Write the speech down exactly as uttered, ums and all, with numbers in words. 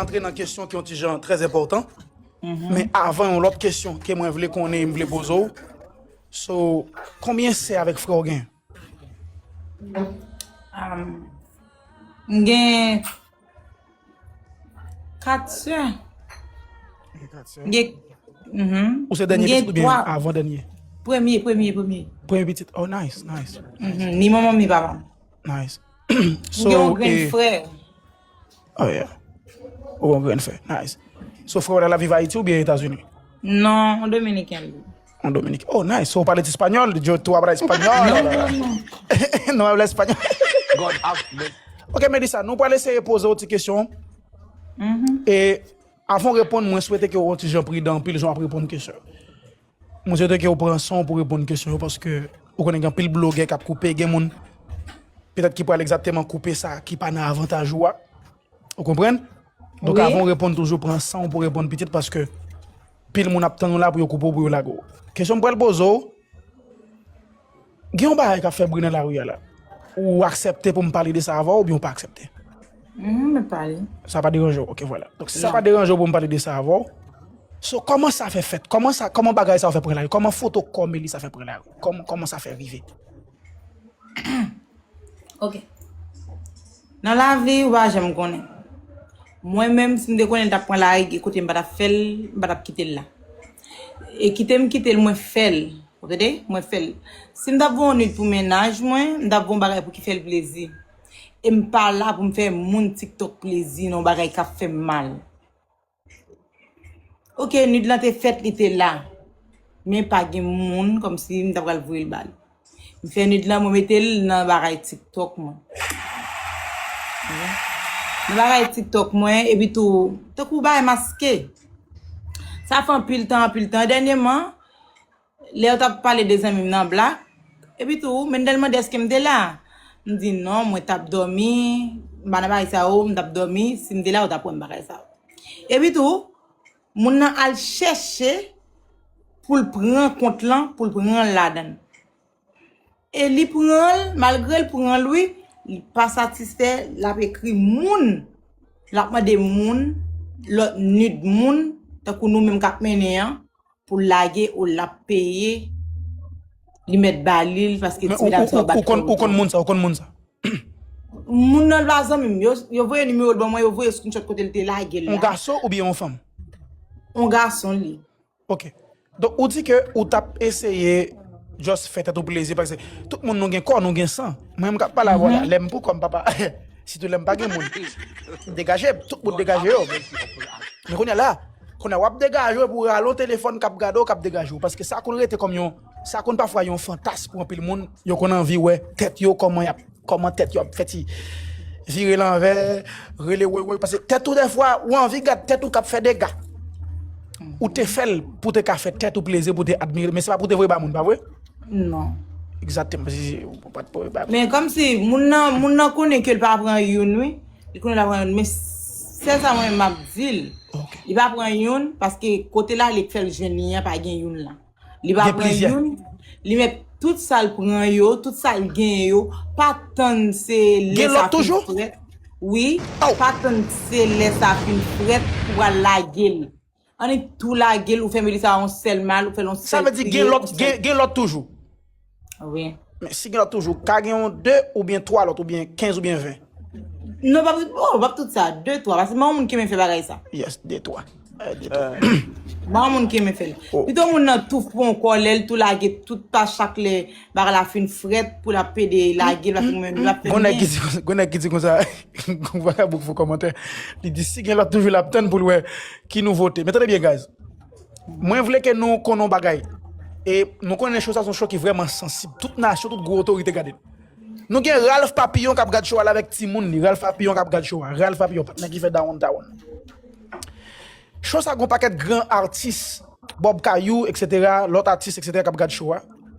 Antre nan kesyon ki yon ti jan trè enpòtan. Men avan, yon lòt kesyon ke mwen vle konnen, m vle poze w. So, konbyen sè avèk frè w gen? Um, m gen kat sè. M gen, mhm. Ou se dènye pitit oubyen avan dènye? Premye, premye, premye. Premye pitit. Oh, nice, nice. Mhm. Ni manman m, ni papa m. Nice. M gen yon grenn frè. Oh, yeah. Ou gen yon grenn frè. Nice. So, frè w la, l ap viv Ayiti oubyen Etazini? Non, yon Dominiken li. Yon Dominiken. Oh, nice. So, ou pale ti espanyòl? Yo, tú hablas español? Non, non, non. No habla español. God have mercy. Ok, Melissa, nou pral eseye poze w ti kesyon. Mhm. E avan w reponn, mwen swete ke w yon ti jan pridan anpil jan w ap reponn kesyon. Mwen swete ke w pran san w pou reponn kesyon yo paske ou konnen gen anpil blogè k ap koupe, gen moun petèt ki pral egzakteman koupe sa ki pa nan avantaj ou a. Ou konprann? Donk Wi. Avan w reponn, toujou pran san w pou reponn pitit paske pil moun ap tann ou la pou yo koupe w, pou yo lage w. Kesyon m pral poze w, gen yon bagay k ap fè bri nan lari a la. Ou aksepte pou m pale de sa avè w oubyen ou pa aksepte? Mhm, mwen pale. Sa pa deranje w. Ok, vwala. Donk, si sa Non. pa deranje w pou m pale de sa avè w, so, kòman sa fè fèt? Kòman sa, kòman bagay sa yo fè pran lari? Kòman foto kò Melissa fè pran lari? Kòman, kòman sa fè rive? Ok. Nan lavi, ou pa janm konnen. Mwen menm, si m te konnen l t ap pran lari, gen kote m pa t ap fè l, m pa t ap kite l la. E kite m kite l, mwen fè l. Ou tande? Mwen fè l. Si m t ap voye yon nwit pou mennaj mwen, m t ap voye yon bagay pou ki fè l plezi. E m pa la pou m fè moun TikTok plezi, nan yon bagay k ap fè m mal. Ok, nwit lan te fèt, li te la. Men pa gen moun, kòmsi m ta pral voye l ba li. M fè nwit lan, mwen mete l nan bagay TikTok mwen. Nan bagay TikTok mwen, epi tou, tankou bagay maske. Sa fè anpil tan, anpil tan. Dènyèman, lè yo t ap pale de zanmi m nan Black, epi tou, Mendel mande èske m te la. M di non, mwen t ap dòmi, m pa nan bagay sa yo, m t ap dòmi, si m te la, yo t ap wè m bagay sa yo. Epi tou, moun nan al chèche pou l pran kont lan, pou l pran l ladan l. E li pran l, malgre l pran l, wi, li pa satisfè, l ap ekri moun, l ap mande moun, lòt nude moun, tankou nou menm k ap mennen an, pou l lage ou l ap peye, li mèt ba li l, paske Men ti ou, medam ou, sa yo ou, bat ou konn, kò ou konn moun sa, ou konn moun sa. Moun nan pa zanmi m, yo, yo voye nimewo l ban mwen, yo voye screenshot kote l te lage l Yon la. Gason oubyen yon fanm? Yon gason li. Ok. Donk, ou di ke ou t ap eseye just fè tèt ou plezi, paske tout moun nou gen kò, nou gen san. Mwen, m k ap pale avè w la, lè m pou kò m, papa, sitou lè m pa gen moun, degaje, tout moun degaje yo. Men kounye a la, kounye a w ap degaje w pou rale yon telefòn k ap gade w, k ap degaje w, paske sa konn rete kòm yon, sa konn pafwa yon fantas pou anpil moun, yo konn anvi wè tèt yo, kòman y ap kòman tèt yo ap fè ti vire lanvè, rele woy woy. Paske tèt ou, dèfwa, ou anvi gad tèt ou k ap fè dega. Ou te fè l pou te ka fè tèt ou plezi, pou te admire, men se pa pou te voye ba moun, pa vre? Non. Egzakteman, si, si, ou pa t voye ba moun. Men kòmsi moun nan, moun nan konnen ke l pa pran youn, wi. Li konnen l pa pran youn. Men sèl sa mwen m ap di l. Ok. Li pa pran youn, paske kote l ale k fè l jwenn li an, pa gen youn la. Li pa Gen pran plizyè. Youn, li met tout sa l pran yo, tout sa l genyen yo, pa tann se lè Gen sa lòt toujou? Fin frèt. Wi, Oh. Pa tann se lè sa fin frèt pou al lage l. Annik tou lage l, ou fè Melissa yon sèl mal, ou fè l yon sèl Sa vle di gen lòt, gen, gen lòt toujou. Wi. Men si gen lòt toujou, ka gen yon de oubyen twa lòt, oubyen kenz oubyen ven. Non, pa, oh, pa tout sa, de, twa. Paske m pa yon moun ki renmen fè bagay sa. Yes, de, twa. Eh, de, twa. M pa yon moun ki renmen fè l. Oh. Pito moun nan tou fon kò lè l tou lage tout pa chak lè bagay la fin frèt pou l ap pede lage l, paske mwen menm l ap fè Gon nèg ki byen. Di, gon nèg ki di konsa, gon vakabon k fè kòmantè. Li di si gen lòt toujou l ap tann pou l wè ki nouvote. Men tande byen, guys. Mwen vle ke nou konnen yon bagay. E nou konnen cho sa se yon cho ki vrèman sansib. Tout nasyon, tout gwo otorite gade l. Nou gen Ralph Papillon k ap gad cho a la avèk timoun li. Ralph Papillon k ap gad cho a. Ralph Papillon, patnè ki fè Downtown. Cho sa gon pakèt gran atis, Bob Kayou, etsetera, lòt atis, etsetera k ap gad cho a.